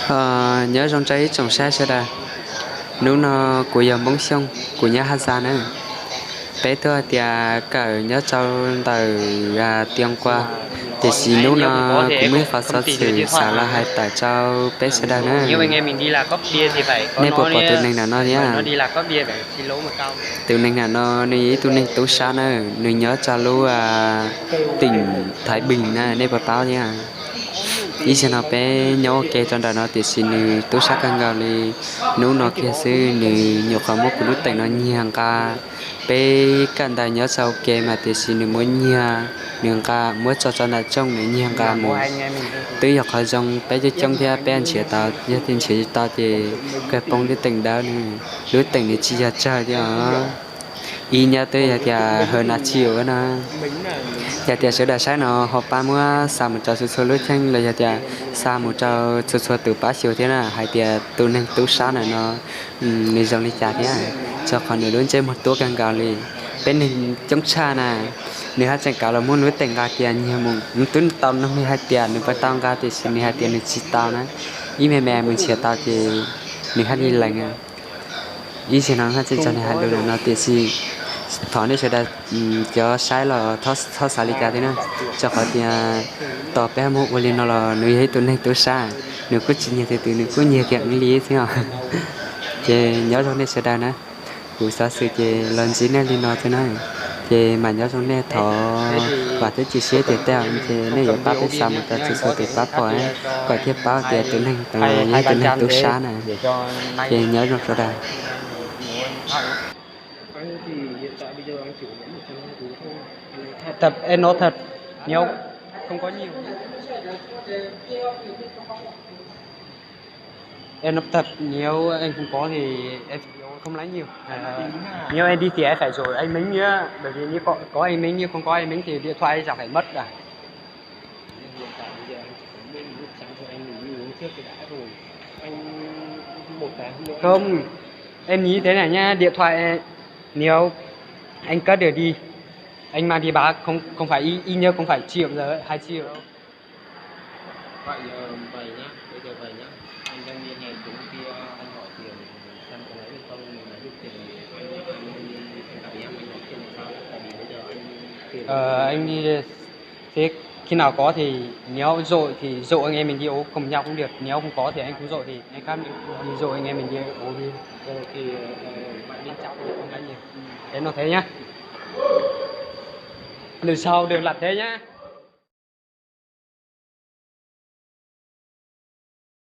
Nyob zoo rau ib tsoom saib sawv daws. Hnub no kuv yog Hmoob Xyooj, kuv nyob Haj Zas na. Peb tuaj hais tias kawm nyob rau ntawm Tiaj Nqua, tiam sis hnub no kuv muaj ib qho xov xwm xav los hais tawm rau peb sawv daws na. Nej puas pom tus neeg nram no thiab? Tus neeg nram no nws yog ib tug neeg tub sab na, nws nyob rau lub teem Thaiv Npeeg na, nej puas paub thiab? Ib zaug no peb nyob ua ke rau nram no tiam sis nws tub sab kawg nkaus li. Hnub no kiag xwb nws nyuam qhuav muab kuv lub teem no nyiag nqa. Peb kawm ntawv nyob txog ua ke mas tiam sis nws muab nyiag, nws nqa muab tso rau nram rooj nws nyiag nqa mus. Twb yog qhov zoo peb coob coob thiab peb nrhiav tau, yog tias nrhiav tsis tau ces kawg poob lub teem dawb na. Lub teem nws tsis yog tsawg thiab os. Ib nyab twb yog tias hawv nas tshis ua no. Yog tias sawv daws saib no ho pab muab xa mus rau txhua txhua lub cheej los yog tias xa mus rau txhua txhua tus pab xyuas thiab na hais tias tus neeg tub sab ntawm no nws zoo li cas thiab, rau qhov nws lub ntsej muag tuab kawg nkaus li. Peb neeg coob tshaj na, nws haj tseem kav los muab nws lub teem nqa kiag nyiag mus. Nws twb tau nug hais tias nws puas tau nqa tiam sis nws hais tias nws tsis tau na. Ib me me mus nrhiav tau ces nws haj li lees. Ib zaug no haj tseem tso nws hais lus no tiam sis thov nej sawv daws cov saib los txhob xav li cas thiab na, rau qhov tias tos peb muab ua li no los nws yog ib tug neeg tub sab, nws kuj tsis nyiag tus twg, nws kuj nyiag kiag wb li thiab os. Ces nyob zoo nej sawv daws na, kuv xov xwm ces los ntsib nej li no xwb na, ces mam nyob zoo nej, thov vam thiab cia siab tias tej zaum ces nej yuav pab peb xa mus rau txhua txhua tus pab pom, kom thiaj paub tias tus neeg ntawd yog tus neeg tub sab na. Ces nyob zoo sawv daws. Thật, em nói thật, nếu không có nhiều, em nói thật, nếu em không có thì em không lấy nhiều. À, nếu em đi thì em phải rủ anh Mến nhá, bởi vì nếu có, có anh Mến, nếu không có anh Mến thì điện thoại em chẳng phải mất à. Không, em nghĩ thế này nhá, điện thoại, nếu anh cất được đi, anh mang đi bán, không, không phải ít, ít nhất cũng phải triệu rồi, hai triệu. Ờ, anh đi, thế khi nào có thì nếu dội thì dội anh em mình đi uống cùng nhau cũng được, nếu không có thì anh cũng dội thì anh cắt đi dội anh em mình đi uống đi. Ờ, thì, ờ, bạn bên cháu thì không nói nhiều. Thế nó thế nhá. Lần sau đừng làm thế nhá.